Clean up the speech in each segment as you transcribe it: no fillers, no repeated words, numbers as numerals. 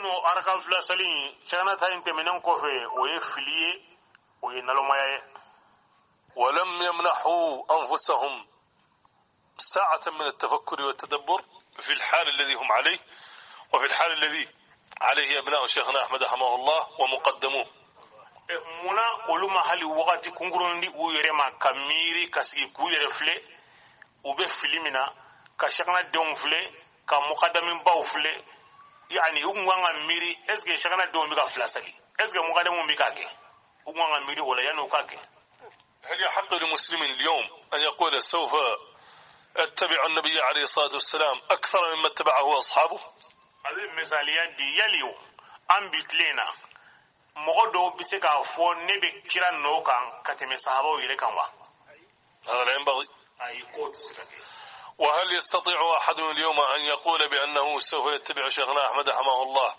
n'o araka fila sali in sɛgɛnna ta in tɛmɛnen kɔfɛ, o ye fili ye, o ye nalomaya ye. ولم يمنحوا أنفسهم ساعة من التفكر والتدبر في الحال الذي هم عليه وفي الحال الذي عليه أبناء شيخنا أحمد رحمه الله ومقدموه. Munna olu ma hali wagati kunkurunnin di u yɛrɛ ma ka miiri, ka sigi k'u yɛrɛ filɛ, u bɛ fili min na, ka sɛgɛnna denw filɛ, ka mukadamibaw filɛ? Yani u kun kan ka miiri, est ce que sɛgɛnna denw bɛ ka fila sali? Est ce que mukadamiw bɛ k'a kɛ? U kun kan ka miiri o la yanni u k'a kɛ. هل يحق لمسلم اليوم أن يقول سوف أتبع النبي عليه الصلاة والسلام أكثر مما اتبعه أصحابه؟ A bɛ misaliya di: yali o an bi tile na, mɔgɔ dɔw bɛ se k'a fɔ ne bɛ kira nɔ kan ka tɛmɛ sahabaw yɛrɛ kan wa? هذا لا ينبغي. Ayi, k'o tɛ se ka kɛ. وهل يستطيع أحد اليوم أن يقول بأنه سوف يتبع شيخنا أحمد رحمه الله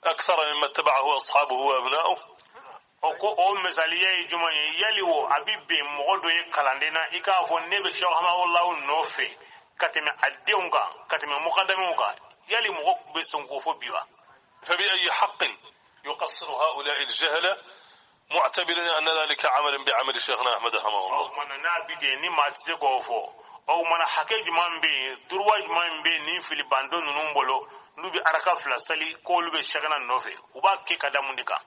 أكثر مما اتبعه أصحابه وأبناؤه؟ O ko o misaliya ye jumɛn ye? Yali o a bi bɛn mɔgɔ dɔ ye kalanden na i k'a fɔ ne bɛ Sɛki Hamawulahu nɔfɛ ka tɛmɛ a denw kan, ka tɛmɛ mukadamiw kan? Yali mɔgɔ bɛ sɔn k'o fɔ bi wa? فبأي حق يقصر هؤلاء الجهلة معتبرين أن ذلك عمل بعمل شيخنا أحمد رحمه O الله؟ kumana n'a bi ten, ni maa tɛ se k'o fɔ, o kumana hakɛ jumɛn bɛ yen, droit jumɛn bɛ yen nin filibandɔ ninnu bolo, n'u bɛ araka fila sali k'olu bɛ sɛgɛnna nɔfɛ? U b'a kɛ ka da mun de kan?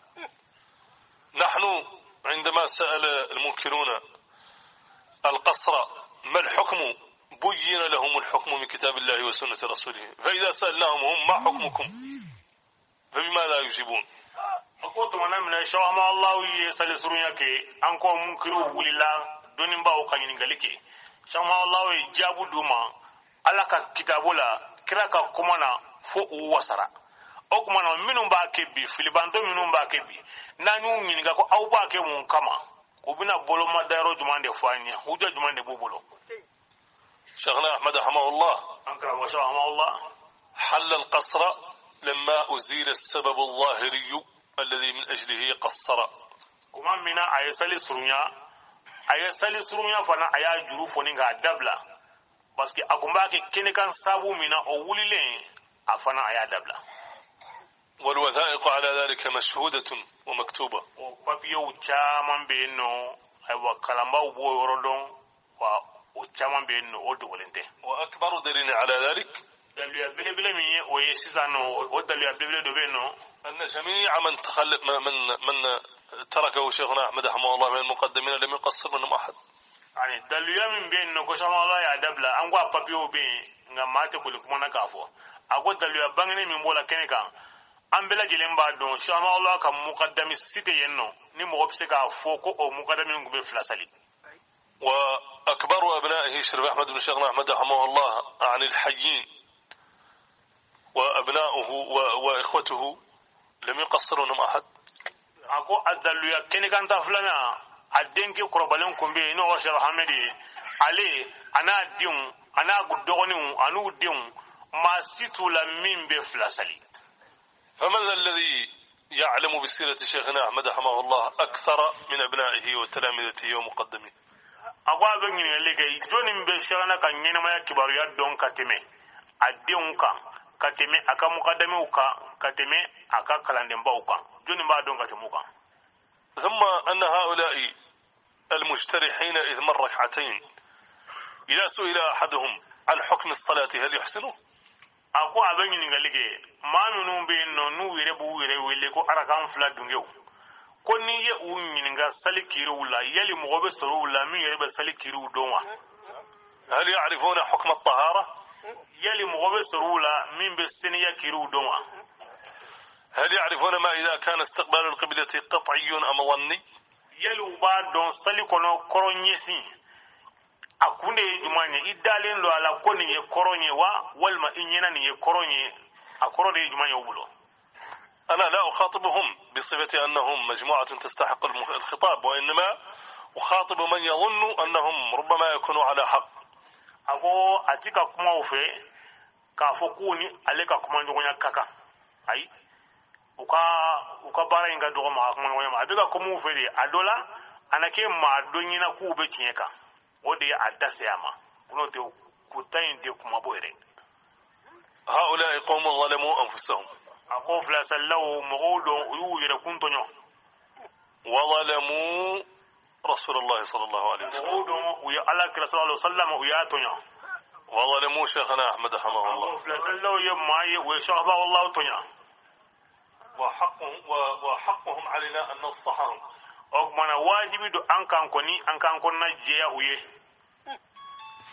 نحن عندما سأل المنكرون القصر ما الحكم، بين لهم الحكم من كتاب الله وسنة رسوله، فإذا سألناهم هم ما حكمكم، فبماذا يجيبون؟ A ko tumana min na Sɛki Hamawulahu ye sali surunya kɛ, an ko munkiriw wulila, dɔnnibaw ka ɲininkali kɛ. Sɛki Hamawulahu ye jaabu d'u ma Ala ka kitabu la, kira ka kuma na, fo u wasara. O tuma na minnu b'a kɛ bi, filibantɔ minnu b'a kɛ bi, n'an y'u ɲininka ko aw b'a kɛ mun kama, u bɛna boloma dayɔrɔ jumɛn de fɔ an ye? Hujja jumɛn de b'u bolo? شيخنا أحمد رحمه الله An karamɔgɔ Sɛki Hamawulahu حل القصر لما أزيل السبب الظاهري الذي من أجله قصر. Kuma min na a ye sali surunya, a ye sali surunya fana, a y'a juru foni k'a dabila, parce que a kun b'a kɛ kɛnɛkan sabu min na, o wulilen, a fana a y'a dabila. والوثائق على ذلك مشهودة ومكتوبة. O papiyew caman bɛ yen nɔ. Ayiwa, kalanbaw b'o yɔrɔ dɔn wa, o caman bɛ yen nɔ, o dogolen tɛ. وأكبر دليل على ذلك Daluya belebele min ye o ye sisan nɔ, o daluya belebele dɔ bɛ yen nɔ. أن جميع من تخلف من تركه شيخنا أحمد رحمه الله من المقدمين لم يقصر منهم أحد. Ani daluya min bɛ yen nɔ ko Sɛki y'a dabila, an ko a papiyew bɛ yen, nka maa tɛ koli kuma na k'a fɔ. A ko daluya bangenen min b'o la kɛnɛ kan, an bɛɛ lajɛlen b'a dɔn, Sɛki ka mukadami si tɛ yen nɔ ni mɔgɔ bɛ se k'a fɔ ko o mukadami tun bɛ fila sali. وأكبر أبنائه شريف أحمد بن شيخنا أحمد رحمه الله عن الحيين وأبناؤه وإخوته لم يقصر منهم أحد. A ko a daluya kɛnɛkan ta filanan, a denkɛ kɔrɔbalen kun bɛ yen n'o ye Sɛki Hamadi ye, ale a n'a denw, a n'a dɔgɔninw, a n'u denw, maa si t'u la min bɛ fila sali. فمن ذا الذي يعلم بسيرة شيخنا أحمد رحمه الله أكثر من أبنائه وتلامذته ومقدميه؟ A ko a bɛ ɲininkali kɛ, jɔnni bɛ Sɛkina ka ɲɛnamaya kibaruya dɔn ka tɛmɛ a denw kan, ka tɛmɛ a ka mukadamiw kan, ka tɛmɛ a ka kalandenbaw kan? Jɔnni b'a dɔn ka tɛmɛ u kan? ثم أن هؤلاء المجترحين إثم الركعتين، إذا سئل أحدهم عن حكم الصلاة هل يحسنه؟ A ko a bɛ ɲininkali kɛ, maa minnu bɛ yen nɔ n'u yɛrɛ b'u yɛrɛ wele ko arakan fila dungew, ko n'i ye u ɲininka sali kiriw la, yali mɔgɔ bɛ sɔrɔ u la min yɛrɛ bɛ sali kiriw dɔn wa? هل يعرفون حكم الطهارة؟ Yali mɔgɔ bɛ sɔrɔ u la min bɛ seniya kiriw dɔn wa? هل يعرفون ما إذا كان استقبال القبلة قطعي أم ظني؟ Yali u b'a dɔn sali kɔnɔ kɔrɔn ɲɛsin a kun de ye jumɛn ye? I dalen don a la ko nin ye kɔrɔn ye wa, walima i ɲɛna nin ye kɔrɔn ye? A kɔrɔ de ye jumɛn ye u bolo? أنا لا أخاطبهم بصفة أنهم مجموعة تستحق الخطاب، وإنما أخاطب من يظن أنهم ربما يكونوا على حق. A ko a ti ka kuma u fɛ k'a fɔ k'u ni ale ka kuma ɲɔgɔnya ka kan. Ayi, u ka baara in ka dɔgɔ ma ka kuma ɲɔgɔnya ma. A bɛ ka kuma u fɛ de, a dɔ la a na kɛ maa dɔ ɲɛna k'u bɛ tiɲɛ kan, o de ye a da se a ma. N'o tɛ, k'u ta in tɛ kuma bɔ yɛrɛ. هؤلاء قوم ظلموا أنفسهم. A A ko filasalilaw mɔgɔw don, u y'u yɛrɛ kun tɔɲɔ. وظلموا رسول الله صلى الله عليه وسلم. Mɔgɔw don, u ye Ala kira صلى الله عليه وسلم, u y'a tɔɲɔ. وظلموا شيخنا أحمد حماه A الله. ko filasalilaw ye maa ye, u ye sɔhaba tɔɲɔ. وحقهم علينا أن ننصحهم. O kumana wajibi don an kan kɔni, an kan kɔnɔna jɛya u ye.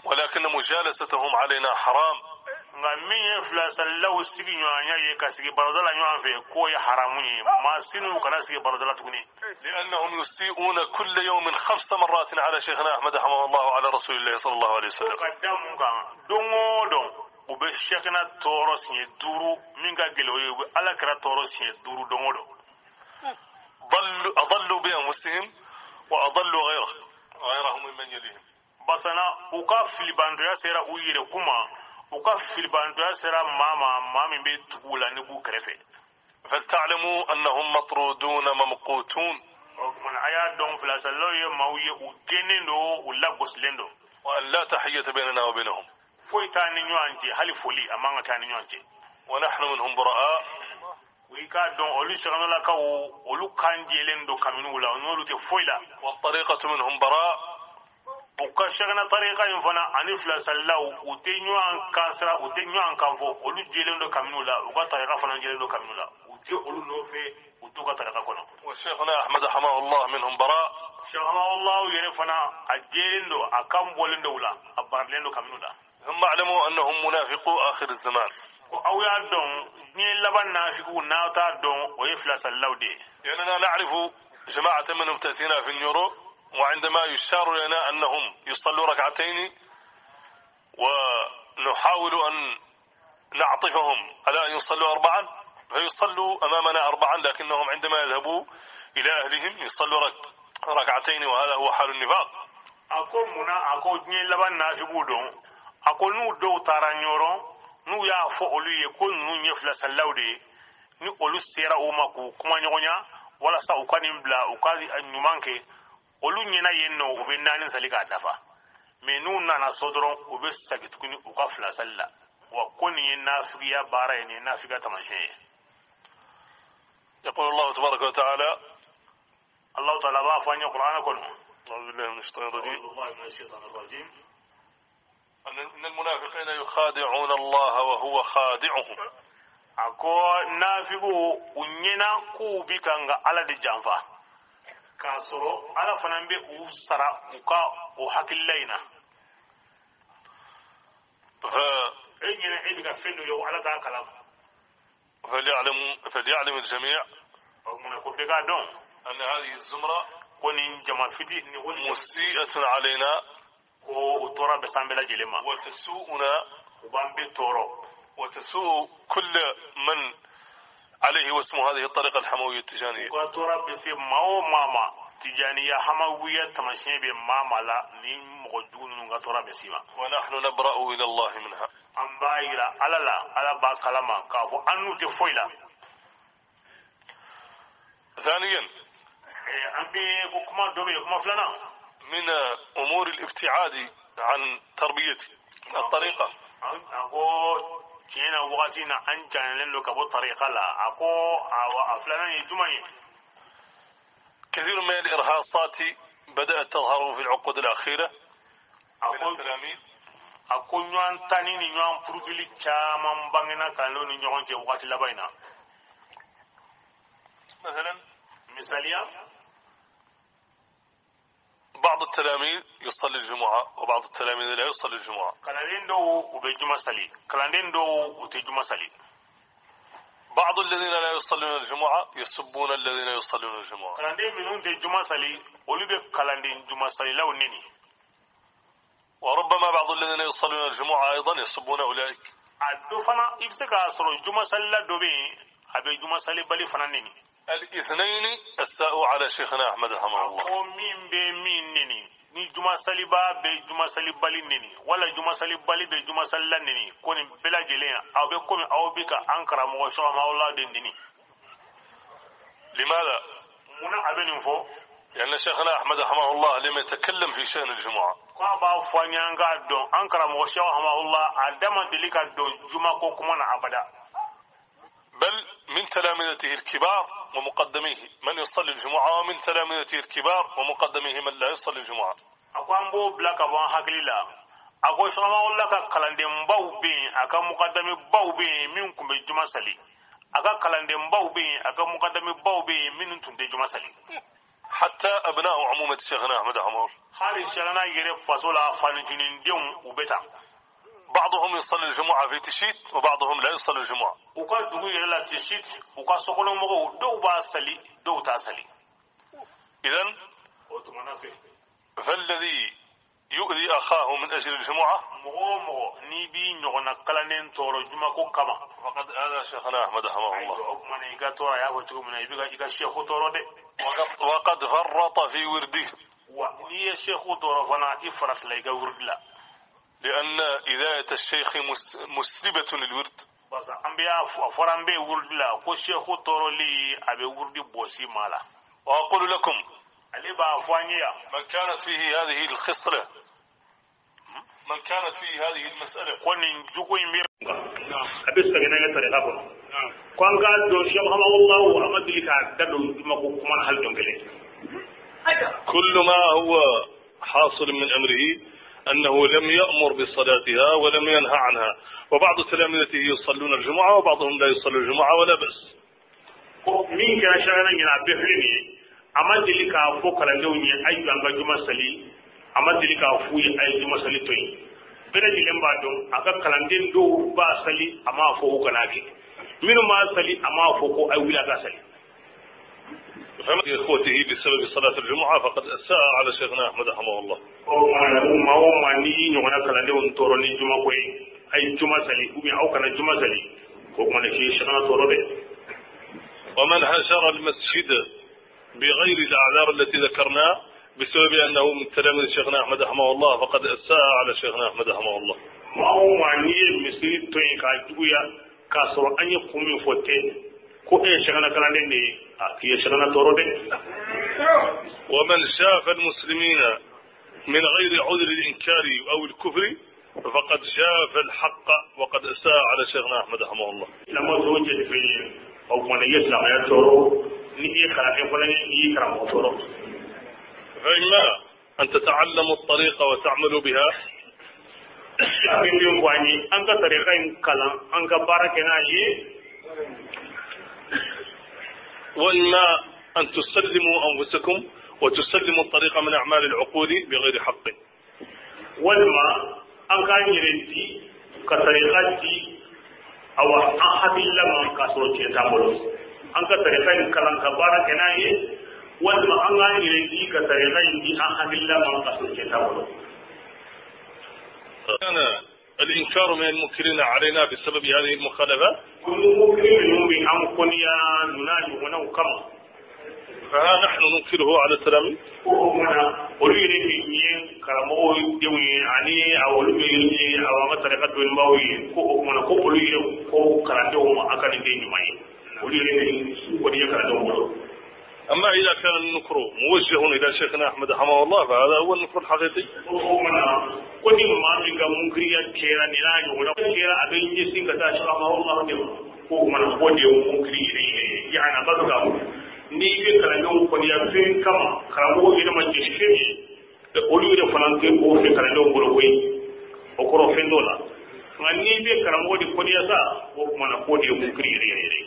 ولكن مجالستهم علينا حرام. Nka min ye filasalilaw sigi ɲɔgɔnya ye, ka sigi baroda la ɲɔgɔn fɛ, k'o ye haramu ye. Maa si n'u kana sigi baroda la tuguni. لأنهم يسيئون كل يوم 5 مرات على شيخنا أحمد حماه الله وعلى رسول الله صلى الله عليه وسلم. Ka da mun kan? Don o don u bɛ sɛkina tɔɔrɔ siɲɛ 5. Min ka gɛlɛn o ye, u bɛ Ala kira tɔɔrɔ siɲɛ 5 don o don. ضلوا، أضلوا بأنفسهم وأضلوا غيرهم ممن يليهم. Basana u ka filibantoya sera u yɛrɛ kuma, u ka filibantoya sera maa ma, maa min bɛ tugu u la ni b'u kɛrɛfɛ. فلتعلموا أنهم مطرودون ممقوتون. O kumana a y'a dɔn filasalilaw ye maaw ye, u gɛnnen don, u lagosilen don. وأن لا تحية بيننا وبينهم. Foyi t'an ni ɲɔgɔn cɛ, hali foli a man ka k'an ni ɲɔgɔn cɛ. ونحن منهم براء. U k'a dɔn olu sɛgɛnɔlakaw, olu kan jɛlen don kabini u la, u n'olu tɛ foyi la. والطريقة منهم براء. U ka sɛgɛnna tarika in fana ani filasalilaw, u tɛ ɲɔgɔn kan sira, u tɛ ɲɔgɔn kan fɔ. Olu jɛlen don kabini u la, u ka tarika fana jɛlen don kabini u la. U tɛ olu nɔfɛ, u t'u ka tarika kɔnɔ. وشيخنا أحمد حماه الله منهم براء. Sɛgɛnalaw yɛrɛ fana, a jɛlen don, a kan bɔlen don u la, a barilen don kabini u la. ثم اعلموا أنهم منافقو آخر الزمان. Ko aw y'a dɔn diɲɛ laban nafigiw, n'aw t'a dɔn, o ye filasalilaw de ye. لأننا نعرف جماعة منهم تأتينا في النيورو، وعندما يشار لنا أنهم يصلوا ركعتين ونحاول أن نعطفهم على أن يصلوا 4، فيصلوا أمامنا 4، لكنهم عندما يذهبوا إلى أهلهم يصلوا ركعتين، وهذا هو حال النفاق. A ko munna? A ko diɲɛ laban nafigiw don. A ko n'u dɔw taara ɲɔrɔn, n'u y'a fɔ olu ye ko ninnu ye filasalilaw de ye, ni olu sera u ma k'u kuma ɲɔgɔnya walasa u ka nin bila, u ka ɲuman kɛ, olu ɲɛna yen nɔ, u bɛ 4 sali k'a dafa. Mɛ n'u nana so dɔrɔn, u bɛ segin tuguni u ka fila sali la. Wa ko nin ye nafigiya baara ye, nin ye nafigiya taamasiyɛn ye. يقول الله تبارك وتعالى: Alahu taala b'a fɔ an ye kuranɛ kɔnɔ: أعوذ بالله من الشيطان الرجيم. أعوذ بالله من الشيطان الرجيم. أن المنافقين يخادعون الله وهو خادعهم. A ko nafigiw, u ɲɛna k'u bi kan ka Ala de janfa, k'a sɔrɔ Ala fana bɛ u sara u ka o hakilila in na. ف E ɲɛna e bɛ ka fɛn dɔ ye, o Ala t'a kalama. فليعلم الجميع O kumana ko bɛɛ k'a dɔn أن هذه الزمرة ko nin jama fiti nin ko nin مسيئة علينا. ko o tɔɔrɔ bɛ s'an bɛɛ lajɛlen ma. وتسوءنا. U b'an bɛɛ tɔɔrɔ. وتسوء كل من عليه واسم هذه الطريقة الحموية التجانية. U ka tɔɔrɔ bɛ se maa o maa ma, tijaniya hamawiya taamasiyɛn bɛ maa maa la, ni mɔgɔ jugu ninnu ka tɔɔrɔ bɛ s'i ma. ونحن نبرأ إلى الله منها. An b'a yira Ala la, Ala b'a kalama k'a fɔ an n'u tɛ foyi la. ثانيا، An bɛ ko kuma dɔ bɛ yen, kuma filanan. من أمور الابتعاد عن تربية الطريقة A ko tiɲɛ na, wagati in na, an janyalen don ka bɔ tarika la. A ko a filanan ye jumɛn ye? كثير من الإرهاصات بدأت تظهر في العقود الأخيرة A من ko التلاميذ. a ko ɲɔgɔn tani ni ɲɔgɔn purutili caman bangena kalandenw ni ɲɔgɔn cɛ wagati laban in na. مثلا، Misaliya، بعض التلاميذ يصلي الجمعة وبعض التلاميذ لا يصلي الجمعة. Kalanden dɔw u bɛ juma sali, kalanden dɔw u tɛ juma sali. بعض الذين لا يصلون الجمعة يسبون الذين يصلون الجمعة. Kalanden minnu tɛ juma sali, olu bɛ kalanden juma salilaw neni. وربما بعض الذين يصلون الجمعة أيضا يسبون أولئك. A dɔ fana, i bɛ se k'a sɔrɔ juma salila dɔ bɛ yen, a bɛ juma salibali fana neni. الاثنين أساءوا على شيخنا أحمد رحمه الله. Ko min bɛ min neni, ni juma saliba bɛ juma salibali neni, wala juma salibali bɛ juma salila neni, ko nin bɛɛ lajɛlen, aw bɛ komi aw bɛ ka an karamɔgɔ sɔgɔmawla de neni. لماذا؟ Munna a bɛ nin fɔ? لأن شيخنا أحمد رحمه الله لم يتكلم في شأن الجمعة. Ko a b'a fɔ an ye, an k'a dɔn an karamɔgɔ sɔgɔmawla, a da ma deli ka don juma ko kuma na abada. بل من تلامذته الكبار ومقدميه من يصلي الجمعة، ومن تلامذته الكبار ومقدميه من لا يصلي الجمعة. A ko an b'o bila ka bɔ an hakili la. A ko sɔgɔmawula ka kalandenbaw bɛ yen, a ka mukadamibaw bɛ yen min tun bɛ juma sali. A ka kalandenbaw bɛ yen, a ka mukadamibaw bɛ yen minnu tun tɛ juma sali. حتى أبناء عمومة شيخنا أحمد رحمه الله. Hali sɛgɛnna yɛrɛ faso la fanincinidenw u bɛ tan. بعضهم يصلي الجمعة في تشيت وبعضهم لا يصلي الجمعة. U ka dugu yɛrɛ la Tisit, u ka sokɔnɔmɔgɔw dɔw b'a sali, dɔw t'a sali. إذا O tuma fɛ, فالذي يؤذي أخاه من أجل الجمعة mɔgɔ o mɔgɔ n'i b'i ɲɔgɔnna kalanden tɔɔrɔ jumako kama, فقد آذى شيخنا أحمد رحمه الله. Ayiwa, o tuma na i ka tɔɔrɔ, a y'a fɔ cogo min na, i bɛ ka i ka seku tɔɔrɔ dɛ. وقد فرط في ورده. Wa n'i ye seku tɔɔrɔ fana, i faratila i ka wurudi la. لأن إذاية الشيخ مسلبة للورد. Parce que an bɛ y'a fɔ, a fɔra an bɛ wurudi la ko seku tɔɔrɔli a bɛ wurudi bɔsi maa la. وأقول لكم Ale b'a fɔ an ye yan, من كانت فيه هذه الخصلة، من كانت فيه هذه المسألة، ko nin jugu in bɛ a bɛ segin n'a ye tarika kɔnɔ ko an k'a dɔn Cheikh Hamawallahu a ma deli k'a da don jumako kuma na hali don kelen. كل ما هو حاصل من أمره أنه لم يأمر بصلاتها ولم ينهى عنها، وبعض تلامذته يصلون الجمعة وبعضهم لا يصلي الجمعة ولا بأس. Ko min kɛra sɛgɛnna ɲina a bɛɛ filɛ nin ye, a ma deli k'a fɔ kalandenw ye a ye jɔ an ka juma sali, a ma deli k'a f'u ye a ye juma sali to yen. Bɛɛ lajɛlen b'a dɔn a ka kalanden dɔw b'a sali, a m'a fɔ k'u kana kɛ, minnu b'a sali a m'a fɔ ko a ye wuli a ka sali. فمن إخوته بسبب صلاة الجمعة فقد أساء على شيخنا أحمد رحمه الله. O kumana maa o maa n'i y'i ɲɔgɔnna kalandenw tɔɔrɔ ni juma ko ye, a ye juma sali ou bien aw kana juma sali, o kumana k'i ye sɛgɛnna tɔɔrɔ dɛ. ومن هجر المسجد بغير الأعذار التي ذكرناها بسبب أنه من تلاميذ شيخنا أحمد رحمه الله فقد أساء على شيخنا أحمد رحمه الله. Maa o maa n'i ye misiri to yen k'a juguya k'a sɔrɔ an ye kun min fɔ tɛ ko e ye sɛgɛnna kalanden de ye, a k'i ye sɛgɛnna tɔɔrɔ dɛ. ومن شاف المسلمين من غير عذر الإنكار أو الكفر فقد شاف الحق وقد أساء على شيخنا أحمد رحمه الله. Silamɛw tɔw cɛ tɛ fɛn ye, o kumana i ye silamɛya tɔɔrɔ, ni i ye kalanden fana ye, i ye karamɔgɔ tɔɔrɔ. فإما أن تتعلموا الطريقة وتعملوا بها، A bɛ min fɔ an ye, an ka tarika in kalan, an ka baara kɛ n'a ye, وإما أن تسلموا أنفسكم وتسلموا الطريقة من أعمال العقول بغير حق. Walima an k'an yɛrɛ di ka tarika di awa an hakilila ma k'a sɔrɔ tiɲɛ t'an bolo. An ka tarika in kalan ka baara kɛ n'a ye, walima an k'an yɛrɛ di ka tarika in di an hakilila ma k'a sɔrɔ tiɲɛ t'an bolo. كان الإنكار من المنكرين علينا بسبب هذه المخالفة، Ko ni munkiri ninnu bɛ an kɔniya ninnu n'a ɲɔgɔnnaw kama, فها نحن ننكره على التلاميذ. Ko o kumana olu yɛrɛ min ye karamɔgɔw denw ye ani olu min ye awa an ka tarika dɔnnibaaw ye, ko o kumana ko olu yɛrɛ ko kalandenw ma a ka nin kɛ ɲuman ye, olu yɛrɛ bɛ kɔniya kalandenw bolo. أما إذا كان النكر موجه إلى شيخنا أحمد رحمه الله فهذا هو النكر الحقيقي. O kumana ko ni maa min ka munkiriya kɛra nin n'a ɲɔgɔnna kɛra, a bɛ ɲɛsin ka taa sɔgɔma de ma, ko o kumana k'o de ye munkiri yɛrɛ yɛrɛ ye. Yani a b'a fɛ k'a fɔ n'i bɛ kalandenw kɔniya fɛn kama, karamɔgɔw yɛrɛ ma jɛni fɛn min ye, olu yɛrɛ fana tɛ o fɛ kalandenw bolo koyi, o kɔrɔ fɛn t'o la. Nka n'i bɛ karamɔgɔ de kɔniya sa, o kumana k'o de ye munkiri yɛrɛ yɛrɛ yɛrɛ.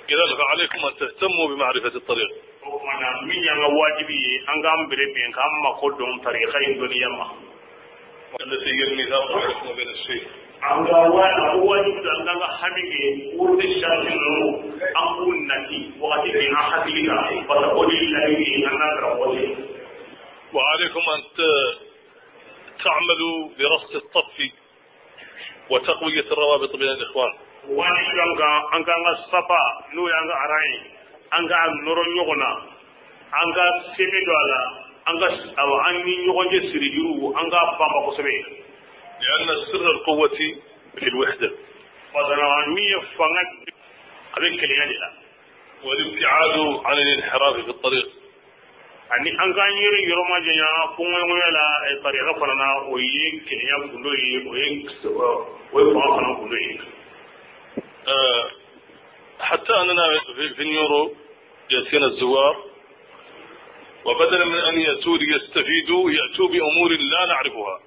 إذا فعليكم أن تهتموا بمعرفة الطريق. O kumana min y'an ka wajibi ye, an k'an bere bɛn k'an mako dɔn tarika in dɔnniya ma. التي هي الميثاق بينكم وبين الشيخ. An ka wajibi don an k'an ka hami kɛ wurudi sarati ninnu, an k'u nati wagati bɛɛ an hakili kan, parce que o de ye layidu ye an n'a karamɔgɔ cɛ. وعليكم أن تعملوا لرصد الصف وتقوية الروابط بين الإخوان. Wajibi an kan an k'an ka saba n'o y'an ka aran ye, an k'a nɔrɔ ɲɔgɔn na, an ka sɛmɛ don a la, an ka awa an ni ɲɔgɔn cɛ sirijuruw an k'a banba kosɛbɛ. لأن سر القوة في الوحدة. Parce que min ye fanga a bɛ kelenya de la. والابتعاد عن الانحراف في الطريق. Ani an k'an yɛrɛ yɔrɔ ma janya fɔɲɔgɔnya la tarika fana na, o ye kelenya gundo ye, o ye fanga fana gundo ye. حتى أننا في النيورو يأتينا الزوار، وبدلا من أن يأتوا ليستفيدوا يأتوا بأمور لا نعرفها.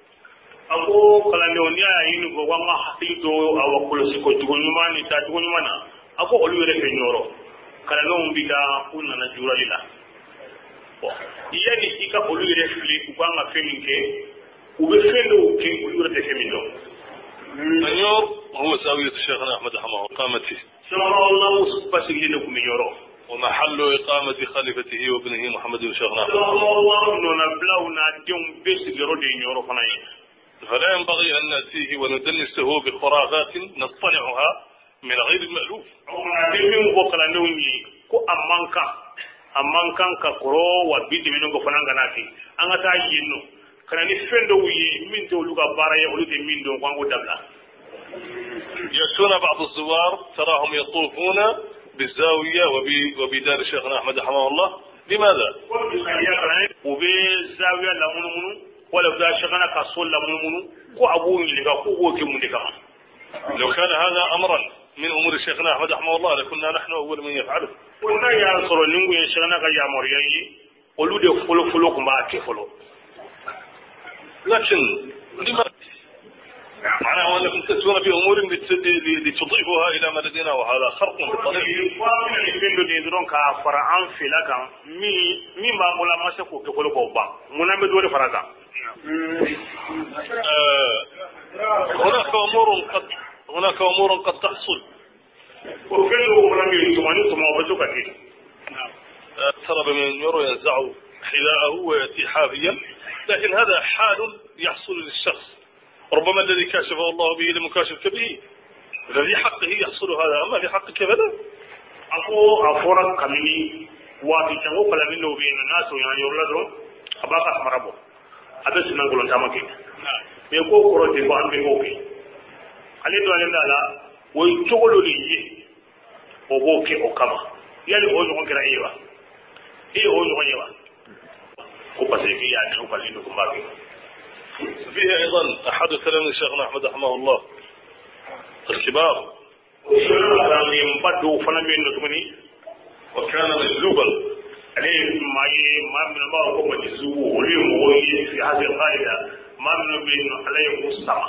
A ko kalandenw, n'i y'a ɲini ko an ka hakili to awa kɔlɔsi ko cogo ɲuman ni taa cogo ɲuman na, a ko olu yɛrɛ fɛ Ɲɔrɔ, kalandenw bi taa k'u nana jurali la. Bɔn, yanni i ka olu yɛrɛ fili u kan ka fɛn min kɛ, u bɛ fɛn dɔw kɛ, olu yɛrɛ tɛ fɛn min dɔn. النيور هو زاوية شيخنا أحمد رحمه إقامته. Sɔlɔlɔhu basigilen de tun bɛ Ɲɔrɔ. ومحل إقامة خليفته وابنه محمد بن شيخنا أحمد. Sɔlɔlɔhu nɔnabilaw n'a denw bɛɛ sigiyɔrɔ de ye Ɲɔrɔ fana ye. فلا ينبغي أن نأتيه وندنسه بخرافات نصطنعها من غير المألوف. O kumana, a bɛ min fɔ kalandenw ye ko a man kan ka kɔrɔ wa bi tɛmɛnen kɔ fana, an kana kɛ an ka taa yen nɔ ka na ni fɛn dɔw ye min tɛ olu ka baara ye, olu tɛ min dɔn, ko an k'o dabila. يأتون بعض الزوار، تراهم يطوفون بالزاوية وبدار شيخنا أحمد رحمه الله، لماذا؟ Ko misaliya kalan, u bɛ zawiya lamunumunu wala u bɛ taa sɛgɛnna ka so lamunumunu, ko a b'u ɲininka k'u b'o kɛ mun de kama. لو كان هذا أمرا من أمور شيخنا أحمد رحمه الله لكنا نحن أول من يفعله. Ko n'a y'a sɔrɔ nin kun ye sɛgɛnna ka yamaruya ye, olu de fɔlɔ fɔlɔ tun b'a kɛ fɔlɔ. لكن لما معناه أنكم تأتون بأمور لتضيفوها إلى ما لدينا، وهذا خرق بالطريق. Fo an bɛna ni fɛn dɔ de ye dɔrɔn k'a fara an fɛla kan, min b'an bolo, an ma se k'o kɛ fɔlɔ k'o ban, mun n'an bɛ dɔ de fara kan. آه، هناك أمور قد تحصل. O fɛn dɔw fana bɛ yen, tuma ni tuma o bɛ to ka kɛ. اقترب من النيورو ينزع حذاءه ويأتي حافيا، لكن هذا حال يحصل للشخص، ربما الذي كاشفه الله به لم يكاشفك به، ففي حقه يحصل هذا، أما في حقك فلا. A ko a fɔra kabini waati jan ko kalanden dɔw bɛ yen nɔ, n'a surunyana yɔrɔ la dɔrɔn, a b'a ka samara bɔ, a bɛ sennakolon taama kɛ. Mɛ ko kɔrɔ tɛ ko an bɛ k'o kɛ. Ale dɔnnen b'a la, o ye cogo dɔ de ye, o b'o kɛ o kama. Yali o ɲɔgɔn kɛra e ye wa? E ye o ɲɔgɔn ye wa? Ko parce que k'i y'a kɛ, ko parce que ko n b'a kɛ. فيه أيضا أحد تلاميذ شيخنا أحمد رحمه الله الكبار. Kalandenba dɔw fana bɛ yen nɔ tuguni. وكان مجذوبا. Ale ye maa ye, maa minnu b'a fɔ ko majizubu, olu ye mɔgɔw ye fi hadhihi alqaida, maa minnu bɛ yen nɔ, Ala ye u sama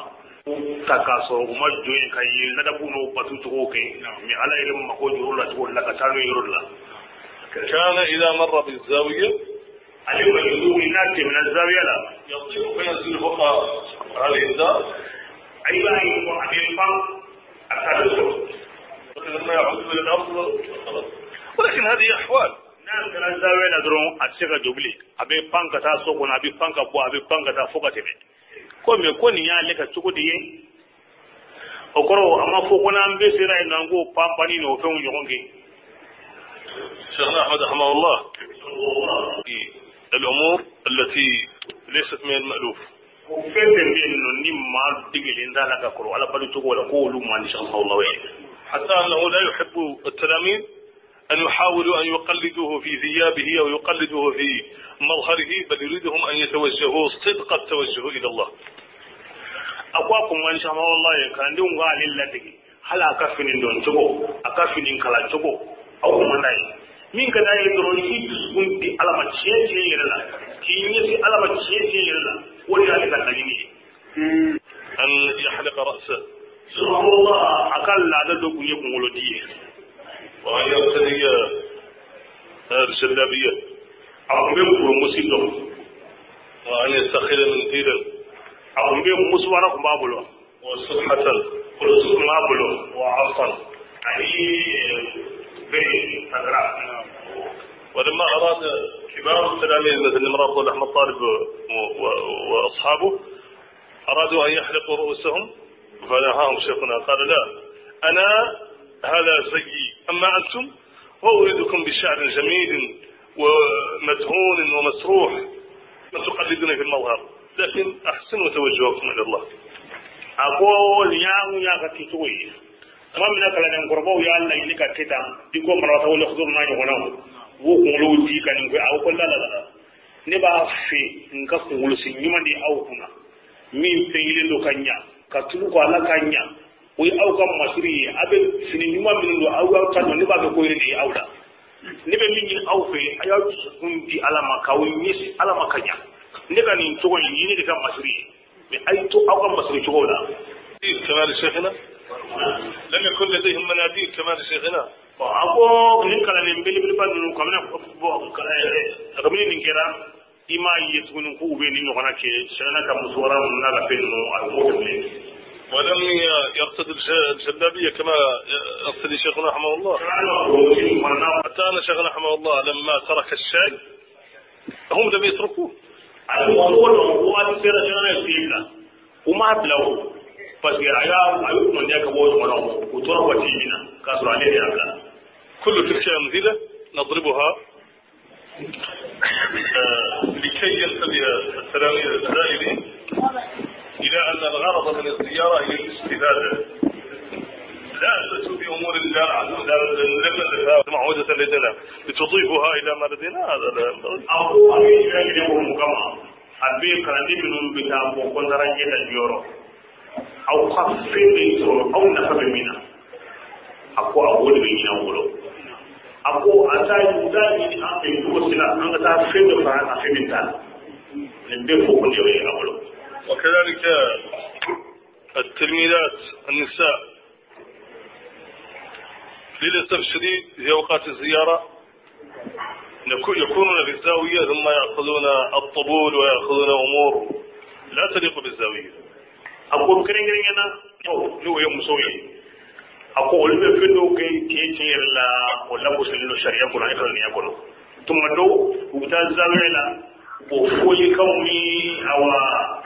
u ta k'a sɔrɔ u ma jɔ yen ka ye ladabu n'o batu cogo kɛ, mɛ Ala yɛrɛ mako jɔr'u la cogo la ka taa n'o ye yɔrɔ la. كان إذا مر بالزاوية Ale majizubu n'a tɛmɛna zawiya la, يطير فينزل فوق هذه الدار. A b'a ye ko a bɛ pan a ka dɔ sɔrɔ. لما يعود إلى الأرض خلاص، ولكن هذه أحوال. N'a kɛra zawiya la dɔrɔn, a tɛ se ka jɔ bilen, a bɛ pan ka taa so kɔnɔ, a bɛ pan ka bɔ, a bɛ pan ka taa fo ka tɛmɛ. Ko mɛ ko nin y'ale ka cogo di ye, o kɔrɔ a ma fɔ ko n'an bɛɛ sera yen nɔ, an k'o pan panni n'o fɛnw ɲɔgɔn kɛ. شيخنا أحمد رحمه الله في الأمور التي ليست من المألوف. Ko fɛn fɛn bɛ yen nɔ ni maa degelen t'a la ka kɔrɔ Ala balo cogo la, k'olu man di sɔrɔ ye. حتى أنه لا يحب التلاميذ أن يحاولوا أن يقلدوه في ثيابه أو يقلدوه في مظهره، بل يريدهم أن يتوجهوا صدق التوجه إلى الله. A ko a kun man di wallahi kalandenw k'ale ladege, hali a ka fini dɔn cogo, a ka fini kala cogo, aw kun man d'a ye. Min ka d'a ye dɔrɔn, k'i dusukun di Ala ma tiɲɛ tiɲɛ yɛrɛ la, k'i ɲɛsin Ala ma tiɲɛ tiɲɛ yɛrɛ la, o de y'ale ka laɲini ye. أن يحلق رأسه. Subhanallah, a ka laada dɔ kun ye kunkolodi ye. وأن يرتدي الجلابية. A kun bɛ burumusi dɔn. وأن يتخذ منديلا. A kun bɛ musuwara kun b'a bolo. وسبحة. Kɔlɔsi kun b'a bolo. وعصا. Ani bere sagara. ولما أراد كبار التلاميذ مثل المرابط أحمد طالب وأصحابه أرادوا أن يحلقوا رؤوسهم، فنهاهم شيخنا، قال: لا، أنا هذا زيي، أما أنتم فأريدكم بشعر جميل ومدهون ومسروح، ما تقلدوني في المظهر، لكن أحسنوا توجهكم إلى الله. A ko nin y'a ka kɛcogo ye. Tuma min na kalandenkɔrɔbaw y'a laɲini ka kɛ tan, i ko maratɔ wale kudu n'a ɲɔgɔnnaw, u b'u kunkolow di ka nin kɛ, a ko la la la, ne b'a fɛ n ka kunkolosi ɲuman di aw kunna min pɛngilen don ka ɲa, ka tulu kɔ ala ka ɲa. O ye aw ka masiri ye, a bɛ fini ɲuman minnu don aw y'aw ta dɔn, ne b'a fɛ ko yɛrɛ de ye aw la. Ne bɛ min ɲini aw fɛ, a y'aw dusukun di Ala ma k'aw ɲɛsin Ala ma ka ɲa. Ne ka nin cogo in ye ne de ka masiri ye, mais a ye to aw ka masiri cogo la. كما لشيخنا لم يكن لديهم مناديل كما لشيخنا. A ko nin kalanden belebeleba ninnu kabini nin kɛra, i m'a ye tuguni k'u bɛ nin ɲɔgɔnna kɛ sɛnɛ ka muso wɛrɛ ninnu n'a ka fɛn ninnu a b'o kɛ bilen. ولم يرتدي الجلابية كما يرتدي شيخنا رحمه الله. حتى أن شيخنا رحمه الله لما ترك الشاي هم لم يتركوه. U m'a bila o, parce que a y'a a y'u kunnadiya ka bɔ o ɲɔgɔnnaw u tora waati min na k'a sɔrɔ ale de y'a bila. كل تلك أمثلة نضربها لكي ينتبه التلاميذ الزائرين إلى أن الغرض من الزيارة هي الاستفادة، لا تأتوا بأمور لا لم معودة لدينا لتضيفها إلى ما لدينا، هذا لا ينبغي. A ko a bɛ fɛn kelen ko mun kama, a bɛ kalanden minnu bɛ taa bɔ kɔntaranjɛ la jɔyɔrɔ, aw ka fɛn min sɔrɔ aw nafa bɛ min na, a ko a b'o de bɛ ɲini aw bolo. A ko a t'a u t'a ɲini an fɛ cogo si la an ka taa fɛn dɔ fara an kan fɛn min t'a la, nin bɛɛ fɔ kun de ye a bolo. وكذلك التلميذات النساء للأسف الشديد في أوقات الزيارة يكونون في الزاوية ثم يأخذون الطبول ويأخذون أمور لا تليق بالزاوية. A ko kɛrɛnkɛrɛnnenya na n'o ye musow ye, a ko olu bɛ fɛn dɔw kɛ tiɲɛ tiɲɛ yɛrɛ la, o lagosilen don sariya kɔnɔ ani kalandenya kɔnɔ. Tuma dɔw u bɛ taa zawiya la, o folikanw ni awa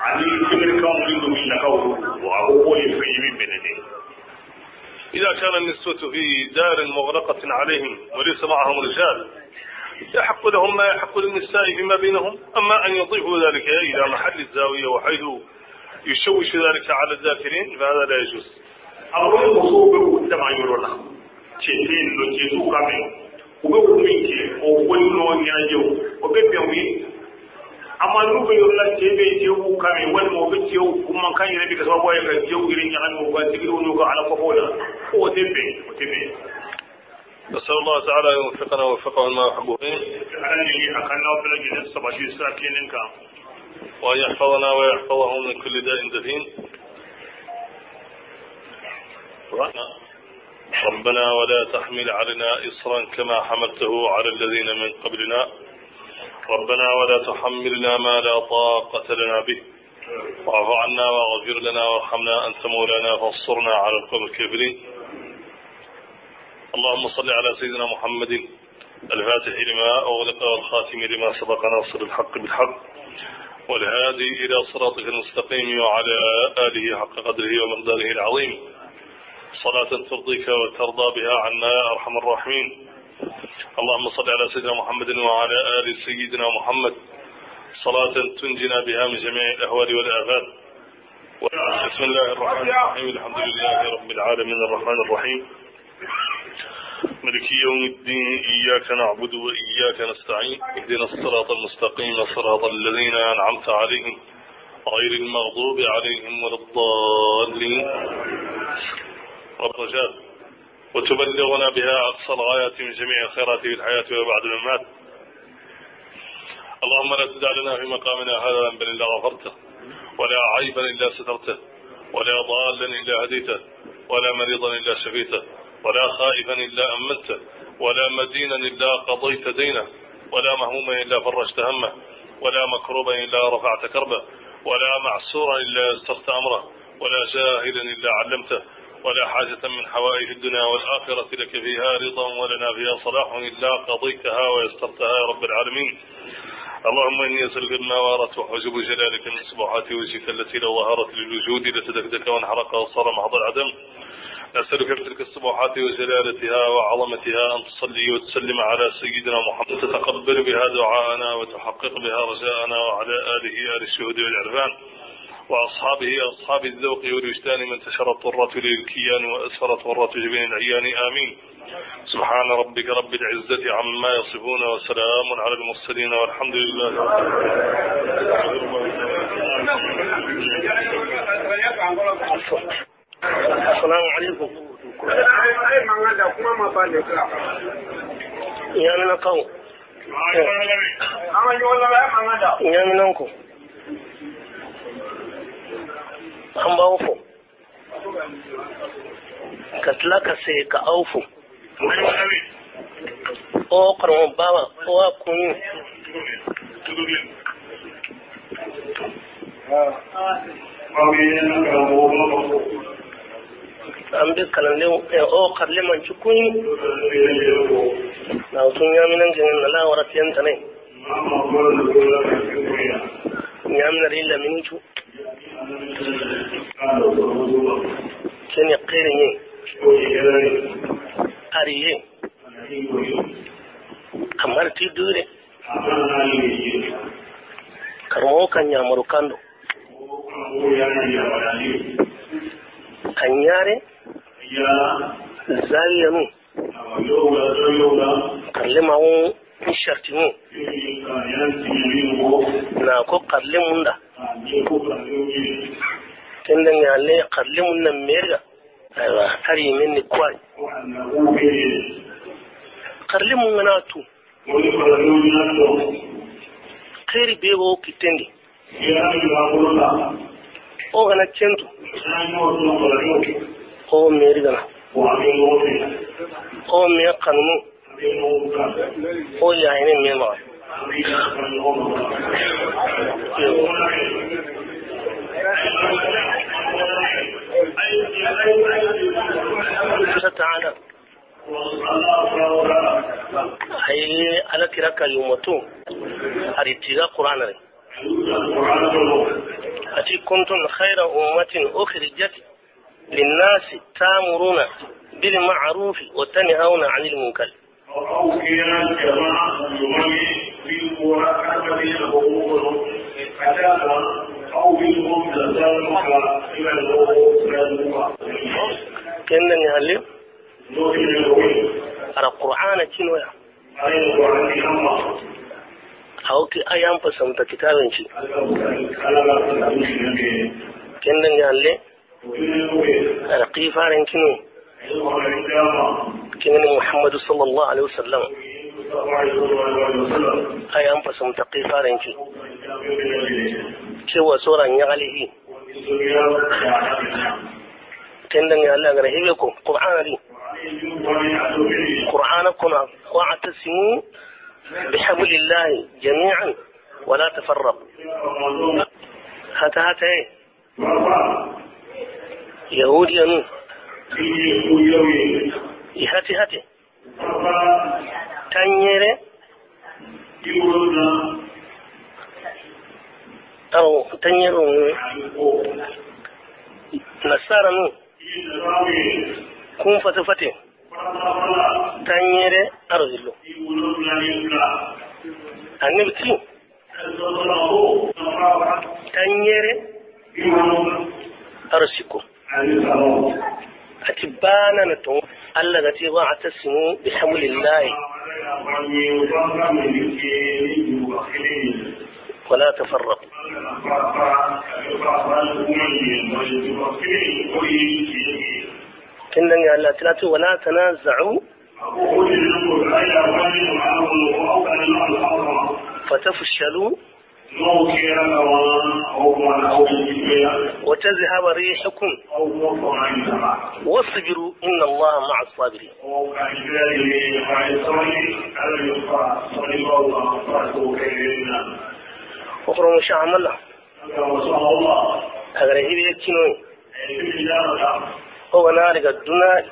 ani fɛngɛkanw ni dɔnkililakaw, a ko k'o ye fɛn ye min bɛnnen tɛ. إذا كان النسوة في دار مغلقة عليهم وليس معهم رجال يحق لهم ما يحق للنساء فيما بينهم، أما أن يضيفوا ذلك إلى محل الزاوية وحيث يشوش ذلك على الذاكرين فهذا لا يجوز. A ko ni musow bɛ u dama yɔrɔ la, cɛ tɛ yen nɔ, cɛ t'u kan mɛn, u bɛ u min kɛ o foli n'o ɲɛnajɛw o bɛ bɛn u ye. Amma n'u bɛ yɔrɔ la cɛ bɛ yen, cɛw b'u kan mɛn, walima u bɛ cɛw mankan yɛrɛ bɛ kɛ sababu ye ka cɛw yɛrɛ ɲagami u ka tigiriw n'u ka ala kɔfɔw la, o tɛ bɛn, o tɛ bɛn. نسأل الله تعالى أن يوفقنا ويوفقه لما يحبه Ala ni a ka n'aw bɛɛ lajɛlen sabati sira tilennen kan, وأن يحفظنا ويحفظه من كل داء دفين. ربنا ولا تحمل علينا إصرا كما حملته على الذين من قبلنا، ربنا ولا تحملنا ما لا طاقة لنا به، واعف عنا واغفر لنا وارحمنا أنت مولانا فانصرنا على القوم الكافرين. اللهم صل على سيدنا محمد الفاتح لما أغلق والخاتم لما سبق ناصر الحق بالحق والهادي إلى صراطك المستقيم وعلى آله حق قدره ومقداره العظيم، صلاة ترضيك وترضى بها عنا يا أرحم الراحمين. اللهم صل على سيدنا محمد وعلى آل سيدنا محمد صلاة تنجنا بها من جميع الأهوال والآفات. بسم الله الرحمن الرحيم، الحمد لله رب العالمين الرحمن الرحيم، مالك يوم الدين، إياك نعبد وإياك نستعين، اهدنا الصراط المستقيم صراط الذين أنعمت عليهم غير المغضوب عليهم ولا الضالين. رب رجاء وتبلغنا بها أقصى الغايات من جميع الخيرات في الحياة وبعد الممات. اللهم لا تدع لنا في مقامنا هذا ذنبا إلا غفرته، ولا عيبا إلا سترته، ولا ضالا إلا هديته، ولا مريضا إلا شفيته، ولا خائفا إلا أمنته، ولا مدينا إلا قضيت دينه، ولا مهموما إلا فرجت همه، ولا مكروبا إلا رفعت كربه، ولا معسورا إلا يسرت أمره، ولا جاهلا إلا علمته، ولا حاجة من حوائج الدنيا والآخرة لك فيها رضا ولنا فيها صلاح إلا قضيتها ويسرتها يا رب العالمين. اللهم إني أسألك بما وارت وحجب جلالك من سبحات وجهك التي لو ظهرت للوجود لتدكدك وانحرق وصار محض العدم. نسألك بتلك السبحات وجلالتها وعظمتها أن تصلي وتسلم على سيدنا محمد، تتقبل بها دعاءنا وتحقق بها رجاءنا، وعلى آله آل الشهود والعرفان، وأصحابه أصحاب الذوق والوجدان، من انتشرت طرة للكيان وأسفرت غرة جبين العيان. آمين. سبحان ربك رب العزة عما يصفون وسلام على المرسلين والحمد لله رب العالمين. Assalamu alaikum. Yamina kawo. Yaminan ku. An b'aw fo. Ka tila ka segin ka aw fo. O karamɔgɔ baba o a kun. An bɛ kalandenw o karile man ci kun na tun yaminan kɛ na la wara tiyan tane yamina ri lamini cu kene kere ye ariye kamar ti dure karamɔgɔ ka ɲamaru kan don ka ɲare zariyanu karle ma wo shartinu na ko karle munda tenden ya le karle mun na merga aiwa hari min ni kwai karle mun ngana tu khairi be wo kitendi o gana chentu o merga na o me kanunu o ya ene me ma تعالى أي على كراك يومتو أريتيغا قرآن أتي كنتم خير أمة أخرجت للناس تأمرون بالمعروف وتنهون عن المنكر. كأنني هلي على القرآن كنويا أو كي أيام بسمت كتابين شيء كأنني هلي على قيفار كنو كأن محمد صلى الله عليه وسلم أيام بسمت قيفار شيء cewa sauran ya alihi tun ya Allah ga rahibe ko qur'ani qur'ana kuna wa'tasimu bihablillahi jami'an wa la tafarraqu hata hata yahudiyanu hati hati tanyere أو تنيرون نصارى كون فتفتي تنير أرجلو النبتي تنير أرسكو أتبانا نتو التي واعتصموا بحبل الله ولا تفرقوا. إن الله ثلاثة ولا تنازعوا فتفشلوا وتذهب ريحكم واصبروا إن الله مع الصابرين. وقرأوا شاء الله أغرى هبه كنوي هو نارك الدنيا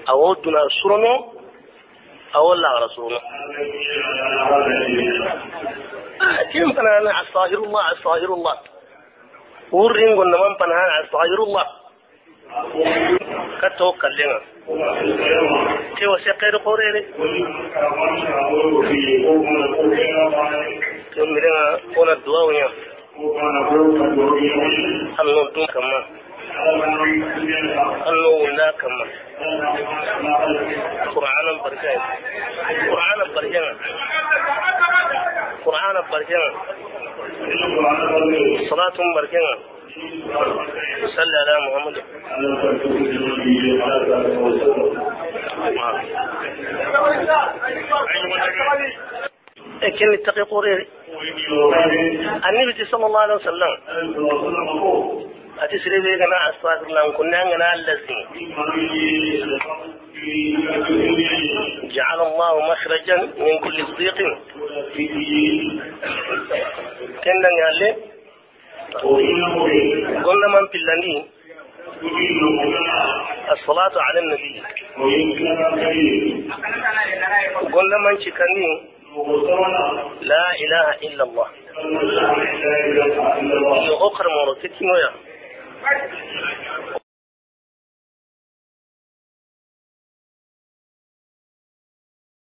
أو الدنيا سرنا أو الله على سرنا كم أنا أستغفر الله أستغفر الله ورين قلنا من بنا أستغفر الله كتوكل لنا كيف سقير قريري كم لنا قول الدعاء ويا أنو دون كما أنو ولا كما قرآن بركة قرآن بركة قرآن بركة صلاة بركة صلى على محمد. كن اتقي قرير النبي صلى الله عليه وسلم أتسري بيغنا أستغفر الله كنا غنا الذي جعل الله مخرجا من كل ضيق كنا قال قلنا من بلاني الصلاة على النبي قلنا من شكني لا إله إلا الله يؤخر مرتك مويا.